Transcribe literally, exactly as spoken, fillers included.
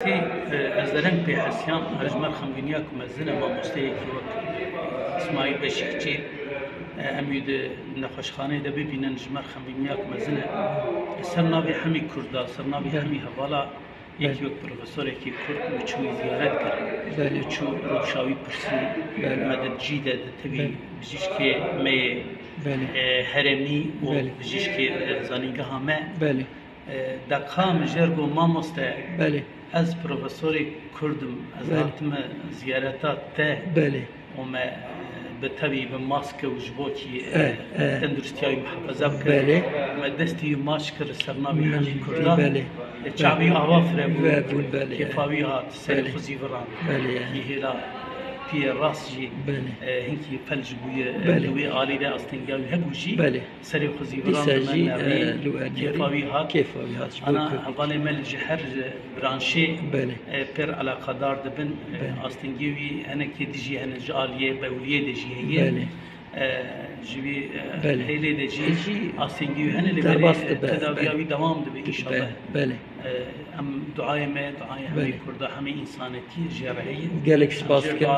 Tê, e, ez dereng pê hesiyan, ji me re xemgîniya ku mezin e, mamosteyekî wek Îsmaîl Beşîkçî, e, em wî di nexweşxaneyê de bibînin, ji me re xemgîniya ku mezin e. Li ser navê hemî Kurda, ser navê hemî hevala, yekî wek profesorekî Kurd, min çû wî ziyaret kir. Min çû rewşa wî pirsî, me di cî de, di tevî bijîşkê me yê, e, herêmî û bijîşkê, e, zanîngeha me. E, deqa min jê re got, mamoste, ez profesorê Kurd im, ez hatime ziyareta te û me, e, bi tevî bi maske û ji bo kî, e, tenduristiya wî muhafaza bike. Me destê wî maç kir li ser navê hemî Kurda. E, çavî ava fire bû, kêfa wî hat, serê xwe zî virand. Kî hêla piyê rast jî, e, hinkî felc bûye, e, li wê alî de astengiya wî hebû jî. Serê xwe zî viran dime navî, kêfa wî hat. Ana hevalê me li ji her branşê, e, pêr eleqedar dibin. E, astengiyê wî henekê dijî hene ji aliyê bewliyê de jî heye. E, ji wî, e, hêlê de jî astengiyê wî hene, lê belê, e, tedawiya wî dewam dibe înşallah. E, em duayê me, duayê hemî Kurda, hemî însanetî jê re heye. Gelek spas dikim.